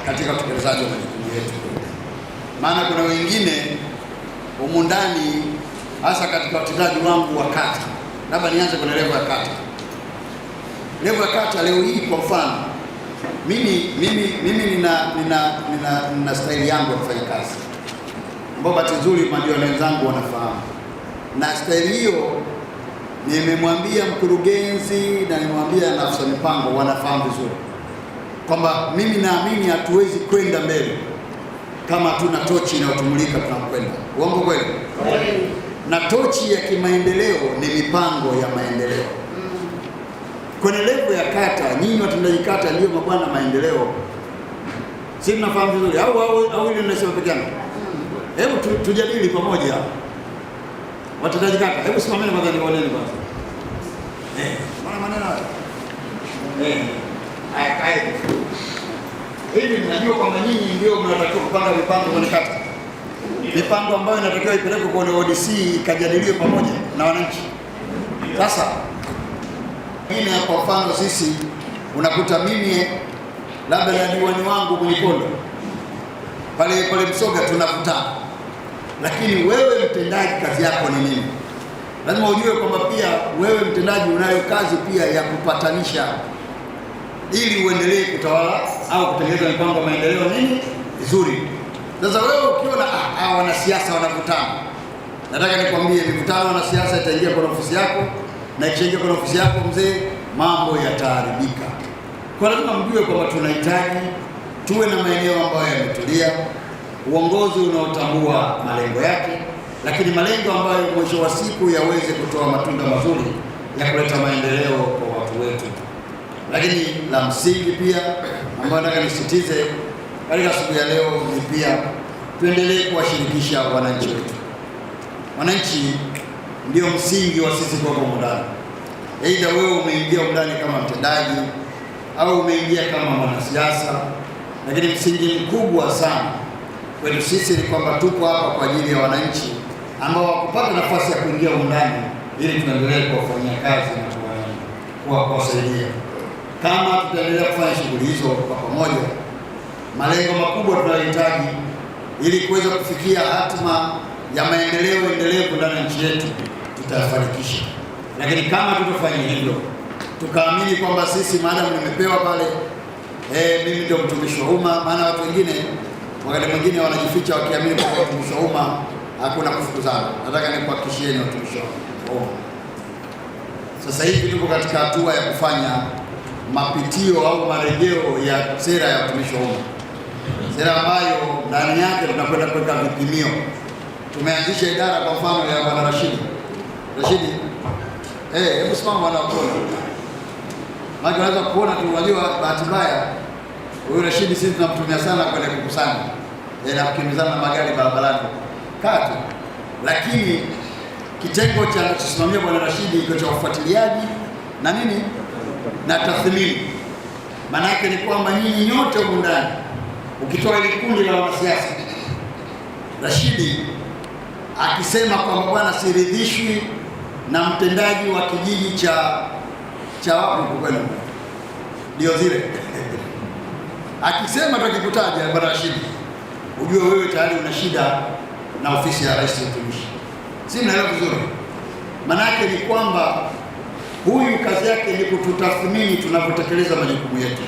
katika utekelezaji wa majukumu yetu, maana kuna wengine humu ndani, hasa katika watendaji wangu wa kata. Labda nianze kwenye level ya kata. Level ya kata leo hii kwa mfano, mimi nina staili yangu ya kufanya kazi ambayo bahati nzuri madiwani wenzangu wanafahamu, na staili hiyo nimemwambia mkurugenzi na nimemwambia na afisa mipango, wanafahamu vizuri kwamba mimi naamini hatuwezi kwenda mbele kama hatuna tochi inayotumulika tunakwenda. Uongo kweli? Na tochi ya kimaendeleo ni mipango ya maendeleo. Kwenye level ya kata, nyinyi watendaji kata ndio mabwana maendeleo, si mnafahamu vizuri au ile ninasema peke yangu? Hebu tujadili pamoja, watendaji kata, hebu simameni kwanza nioneni kwanza. Mbona maneno hayo? Haya kae. Hivi mnajua kwamba nyinyi ndio mnatakiwa kupanga mipango kwenye kata, mipango ambayo inatakiwa ipelekwe kwenye ODC ikajadiliwe pamoja na wananchi. Sasa mimi kwa mfano sisi unakuta mimi labda na diwani wangu Mwipondo pale pale Msoga tunavutana, lakini wewe mtendaji kazi yako ni nini? Lazima ujue kwamba pia wewe mtendaji unayo kazi pia ya kupatanisha ili uendelee kutawala au kutengeneza mipango ya maendeleo nini vizuri. Sasa wewe ukiona wanasiasa wanavutana, nataka nikwambie mikutano ya wanasiasa itaingia kwenye ofisi yako, na ikishaingia kwenye ofisi yako mzee, mambo yataharibika. Kwa lazima mjue kwamba tunahitaji tuwe na maeneo ambayo yametulia, uongozi unaotambua malengo yake, lakini malengo ambayo mwisho wa siku yaweze kutoa matunda mazuri ya kuleta maendeleo kwa watu wetu. Lakini la msingi pia ambayo nataka nisisitize katika siku ya leo ni pia tuendelee kuwashirikisha wananchi wetu. Wananchi ndio msingi wa sisi kuwepo humu ndani. Aidha wewe umeingia humu ndani kama mtendaji au umeingia kama mwanasiasa, lakini msingi mkubwa sana kwetu sisi ni kwamba tupo hapa kwa ajili ya wananchi ambao wakupata nafasi ya kuingia humu ndani ili tuendelee kuwafanyia kazi na kuwasaidia. Kama tutaendelea kufanya shughuli hizo kwa pamoja, malengo makubwa tunayohitaji ili kuweza kufikia hatima ya maendeleo endelevu ndani ya nchi yetu tutayafanikisha. Lakini kama tutafanya hivyo, tukaamini kwamba sisi maadamu nimepewa pale, mimi ndio mtumishi wa umma. Maana watu wengine wakati mwingine wanajificha wakiamini kwamba watumishi wa umma hakuna kufukuzana. Nataka nikuhakikishieni watumishi wa umma, sasa hivi tuko katika hatua ya kufanya mapitio au marejeo ya sera ya utumishi wa umma, sera ambayo ndani yake tunakwenda kuweka vipimio. Tumeanzisha idara kwa mfano ya bwana Rashidi. Rashidi, hebu simama bwana kuona. Maana unaweza kuona tu, unajua bahati mbaya huyu Rashidi sisi tunamtumia sana kwenye kukusanya na kukimbizana na magari barabarani. Kaa tu. Lakini kitengo cha kusimamia bwana Rashidi iko cha ufuatiliaji na nini na tathmini. Maana yake ni kwamba nyinyi nyote humu ndani, ukitoa ile kundi la wanasiasa, Rashidi akisema kwamba bwana, siridhishwi na mtendaji wa kijiji cha wapi huko kwenu, ndio zile akisema tukikutaja bwana Rashidi, ujue wewe tayari una shida na ofisi ya rais utumishi. Si mnaelewa vizuri? Maana yake ni kwamba huyu kazi yake ni kututathmini tunavyotekeleza majukumu yetu.